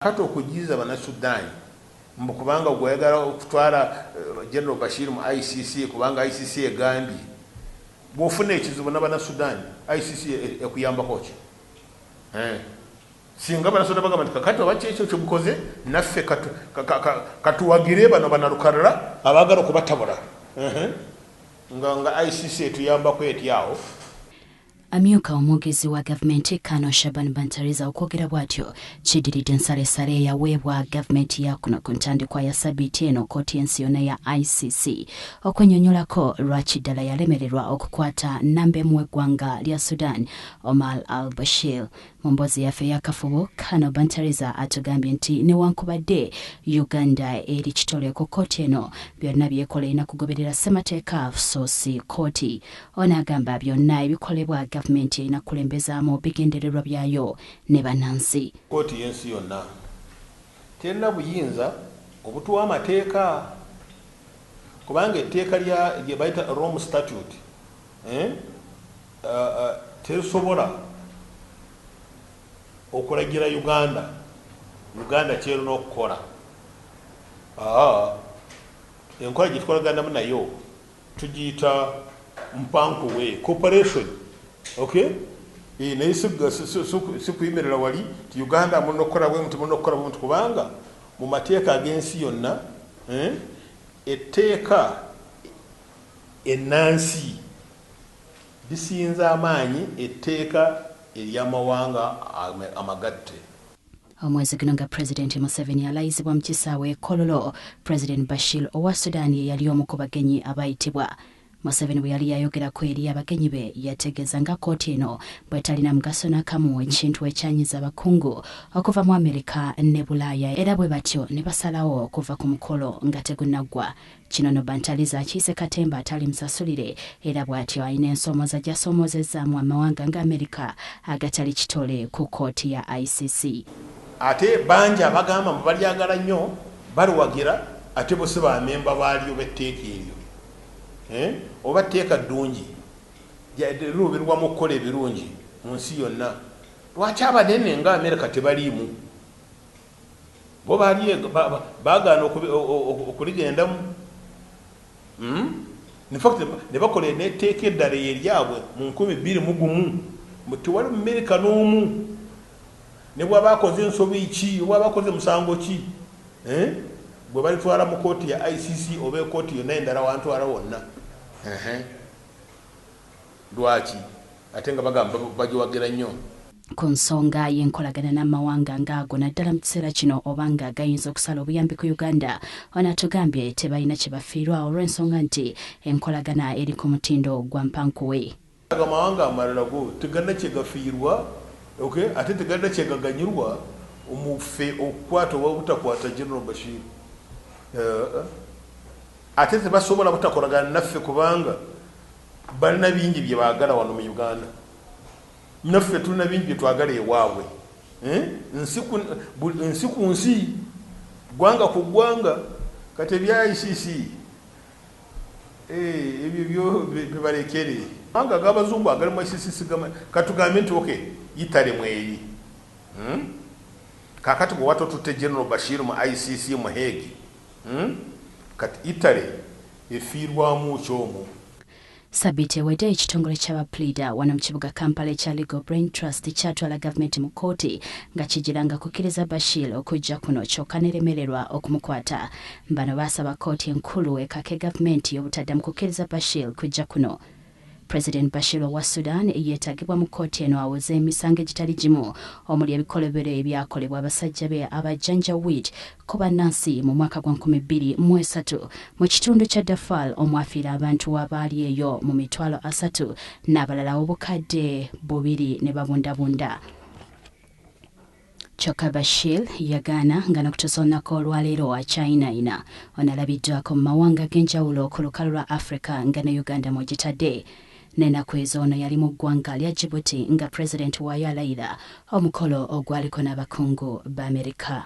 Kati okujiza Bannasudaani mbu kubanga gweyagala okutwala General Bashir mu ICC, kubanga ICC egambye, bw'ofuna ekizibu n'Abannasudaani, ICC ekuyambako ki? Singa Bannasudaani bagamba nti kakati oba kyekyo kyemukoze, naffe katuwagire bano banalukalala abaagala okubatabula, nga ICC etuyambako etyawo? Amyuka omwogezi wa gavumenti Kano Shaban Bantariza okwogera bw'atyo kiddiridde ensalesale eyaweebwa gavumenti ya kuno ku ntandikwa ya sabiiti eno kkooti y'ensi yonna ya ICC okwennyonnyolako lwaki ddala yalemererwa okukwata nnamba emu w'eggwanga lya Sudan, Omar al Bashir. Mu mboozi yaffe ey'akafubo, Kano Bantariza atugambye nti newankubadde Uganda eri kitole ku kkooti eno, byonna byekola erina kugoberera ssemateeka so si kkooti. Ono agamba byonna ebikolebwa gavumenti erina kukulembezaamu bigendererwa byayo ne bannansi. Kkooti y'ensi yonna terina buyinza obutuwa amateeka, kubanga etteeka lye bayita Rome Statute terisobola okulagira Uganda kyerina okukola. Enkola gye tukolaganamu nayo tugiyita mpankuwe cooperation, okay? Naye si kuyimirira wali ti Uganda mulina okukola bwe muti, mulina okukola bwe muti, kubanga mu mateeka ag'ensi yonna, etteeka ennansi lisinza amaanyi etteeka ery'amawanga amagatte. Omwezi guno nga Pulezidenti Museveni alayizibwa mu kisaawe e Kololo, Pulezidenti Bashir owa Sudan ye yali omu ku bagenyi abayitibwa. Museveni bwe yali yayogerako eri abagenyi be, yategeeza nga kkooti eno bw'etalina mugaso n'akamu, ekintu ekyanyiza abakungu okuva mu Amerika ne Bulaaya, era bwe batyo ne basalawo okuva ku mukolo nga tegunaggwa. Kino no Bantaliza akiise katemba atali musasulire, era bw'atyo alina ensomooza gy'asoomozezzaamu amawanga nga Amerika agatali kitole ku kkooti ya ICC. Ate bangi abagamba mbu balyagala nnyo, baliwagira, ate bo si bamemba baalyo b'etteeka eryo. Oba tteeka ddungi liruubirwa mu kukola ebirungi mu nsi yonna, lwaki abanene nga Amerika tebaliimu? Bo baagaana okuligendamu. In fact ne bakola n'etteeka eddala eryabwe mu 2001 mbu tewali Mumerika n'omu, ne bw'aba akoze ensobi ki, bw'aba akoze musango ki, bwe balitwala mu kooti ya ICC oba ekooti yonna endala wantwala wonna. Lwaki ate nga bagamba bagiwagira nnyo? Ku nsonga y'enkolagana n'amawanga ng'ago, naddala mu kiseera kino oba nga gayinza okusala obuyambi ku Uganda, ono atugambye tebalina kye bafiirwa olw'ensonga nti enkolagana eri ku mutindo gwa mpankuwe. Amawanga amalala go tegalina kye gafiirwa, okay? Ate tegalina kye gaganyulwa muffe okukwata oba obutakwata General Bashir. Ate tebasobola butakolagana naffe, kubanga balina bingi bye baagala wano mu Uganda, naffe tulina bingi bye twagala ewaabwe. Nsi ku nsi, ggwanga ku ggwanga. Kati ebya ICC ebyo byo bibalekere. Mawanga g'abazungu agali mu ICC, katugambe nti okay, Italy mweri. Kakati bwe watotutte General Bashir mu ICC mu Hague, kati Italy efiirwamu kyomwo? Sabiiti ewedde ekitongole ky'abapuliida wano mu kibuga Kampala ekya Legal Brain Trust kyatwala gavumenti mu kkooti nga kigiranga kukkiriza Bashir okujja kuno, kyokka neremererwa okumukwata. Bano baasaba kkooti enkulu ekake gavumenti obutaddamu kukkiriza Bashir kujja kuno. President Bashir owa Sudan yeetagibwa mu kkooti eno awoze emisango egitali gimu, omuli ebikolobero ebyakolebwa abasajja be aba Janjaweed ku bannansi mu mwaka gwa 2003 mu kitundu kya Darfur, omwafiira abantu abaali eyo mu 300,000 n'abalala 2,000 ne babundabunda. Kyokka Bashir yagaana, nga n'okutuusa olunaku olwaleero akyayinaayina. Ono alabiddwako mu mawanga ag'enjawulo ku lukalu lwa Africa nga ne Uganda mw'ogitadde. N'ennaku ezo ono yali mu ggwanga lya Djibouti nga pulezidenti waayo alayira, omukolo ogwaliko n'abakungu ba Amerika.